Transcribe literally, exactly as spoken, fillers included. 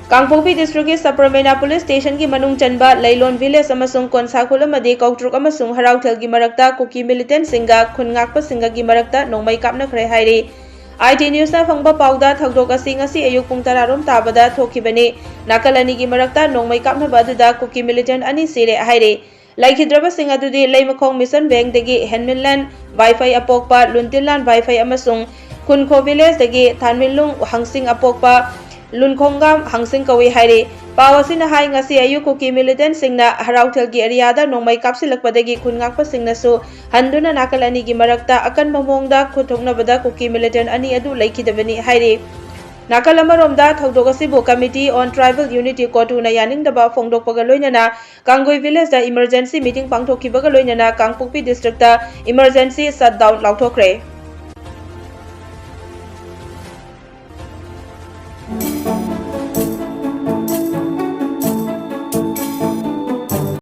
ꯀꯥꯡꯄꯣꯛꯄꯤ ꯗꯤꯁꯇ꯭ꯔꯤꯛꯀꯤ ꯁꯕꯔꯃꯦꯅꯥ ꯄꯨꯂꯤꯁ ꯁ꯭ꯇꯦꯁꯟꯒꯤ ꯃꯅꯨꯡ ꯆꯟꯕ ꯂꯩꯂꯣꯟ ꯚꯤꯂꯦꯖ ꯑꯃꯁꯨꯡ ꯀꯣꯟꯁꯥꯈꯨꯜ ꯑꯃꯗꯤ ꯀꯧꯇ꯭ꯔꯨꯛ ꯑꯃꯁꯨꯡ ꯍꯔꯥꯎꯊꯦꯜꯒꯤ ꯃꯔꯛꯇ ꯀꯨꯀꯤ ꯃꯤꯂꯤꯇꯦꯟꯠꯁꯤꯡꯒ ꯈꯨꯟ ꯉꯥꯛꯄꯁꯤꯡꯒꯒꯤ ꯃꯔꯛꯇ ꯅꯣꯡꯃꯩ ꯀꯥꯞꯅꯈ꯭ꯔꯦ ꯍꯥꯏꯔꯤ꯫ ꯑꯥꯏ ꯇꯤ ꯅ꯭ꯌꯨꯁꯅ ꯐꯪꯕ ꯄꯥꯎꯗ ꯊꯧꯗꯣꯛ ꯑꯁꯤ ꯉꯁꯤ ꯑꯌꯨꯛ ꯄꯨꯡ ꯇꯔꯥ ꯔꯣꯝ ꯇꯥꯕꯗ ꯊꯣꯛꯈꯤꯕꯅꯤ꯫ ꯅꯥꯀꯜ ꯑꯅꯤꯒꯤ ꯃꯔꯛꯇ ꯅꯣꯡꯃꯩ ꯀꯥꯞꯅꯕ ꯑꯗꯨꯗ ꯀꯨꯀꯤ ꯃꯤꯂꯤꯇꯦꯟꯠ ꯑꯅꯤ ꯁꯤꯔꯦ ꯍꯥꯏꯔꯤ꯫ ꯂꯩꯈꯤꯗ꯭ꯔꯕꯁꯤꯡ ꯑꯗꯨꯗꯤ ꯂꯩꯃꯈꯣꯡ ꯃꯤꯁꯟ ꯕꯦꯡꯗꯒꯤ ꯍꯦꯟꯃꯤꯟꯂꯥꯟ ꯚꯥꯏꯐꯩ ꯑꯄꯣꯛꯄ, ꯂꯨꯟꯇꯤꯟꯂꯥꯟ ꯚꯥꯏꯐꯩ ꯑꯃꯁꯨꯡ ꯈꯨꯟꯈꯣ ꯚꯤꯂꯦꯖꯗꯒꯤ ꯊꯥꯟꯃꯤꯟꯂꯨꯡ ꯍꯪꯁꯤꯡ ꯑꯄꯣꯛꯄ, ꯂꯨꯟꯈꯣꯡꯒꯥꯝ ꯍꯪꯁꯤꯡ ꯀꯧꯏ ꯍꯥꯏꯔꯤ꯫ ꯄꯥꯎ ꯑꯁꯤꯅ ꯍꯥꯏ, ꯉꯁꯤ ꯑꯌꯨꯛ ꯀꯨꯀꯤ ꯃꯤꯂꯤꯇꯦꯟꯠꯁꯤꯡꯅ ꯍꯔꯥꯎꯊꯦꯜꯒꯤ ꯑꯦꯔꯤꯌꯥꯗ ꯅꯣꯡꯃꯩ ꯀꯥꯞꯁꯤꯜꯂꯛꯄꯗꯒꯤ ꯈꯨꯟ ꯉꯥꯛꯄꯁꯤꯡꯅꯁꯨ ꯍꯟꯗꯨꯅ ꯅꯥꯀꯜ ꯑꯅꯤꯒꯤ ꯃꯔꯛꯇ ꯑꯀꯟꯕ ꯃꯑꯣꯡꯗ ꯈꯨꯠ ꯊꯣꯛꯅꯕꯗ ꯀꯨꯀꯤ ꯃꯤꯂꯤꯇꯦꯟꯠ ꯑꯅꯤ ꯑꯗꯨ ꯂꯩꯈꯤꯗꯕꯅꯤ ꯍꯥꯏꯔꯤ꯫ ꯅꯥꯀꯜ ꯑꯃꯔꯣꯝꯗ ꯊꯧꯗꯣꯛ ꯑꯁꯤꯕꯨ Committee on Tribal Unity, ꯀꯣꯇꯨꯅ ꯌꯥꯅꯤꯡꯗꯕ ꯐꯣꯡꯗꯣꯛꯄꯒ ꯂꯣꯏꯅꯅ ꯀꯥꯡꯒꯨꯏ ꯚꯤꯂꯦꯖꯇ emergency meeting ꯄꯥꯡꯊꯣꯛꯈꯤꯕꯒ ꯂꯣꯏꯅꯅ ꯀꯥꯡꯄꯣꯛꯄꯤ ꯗꯤꯁꯇ꯭ꯔꯤꯛꯇ emergency shutdown ꯂꯥꯎꯊꯣꯛꯈ꯭ꯔꯦ꯫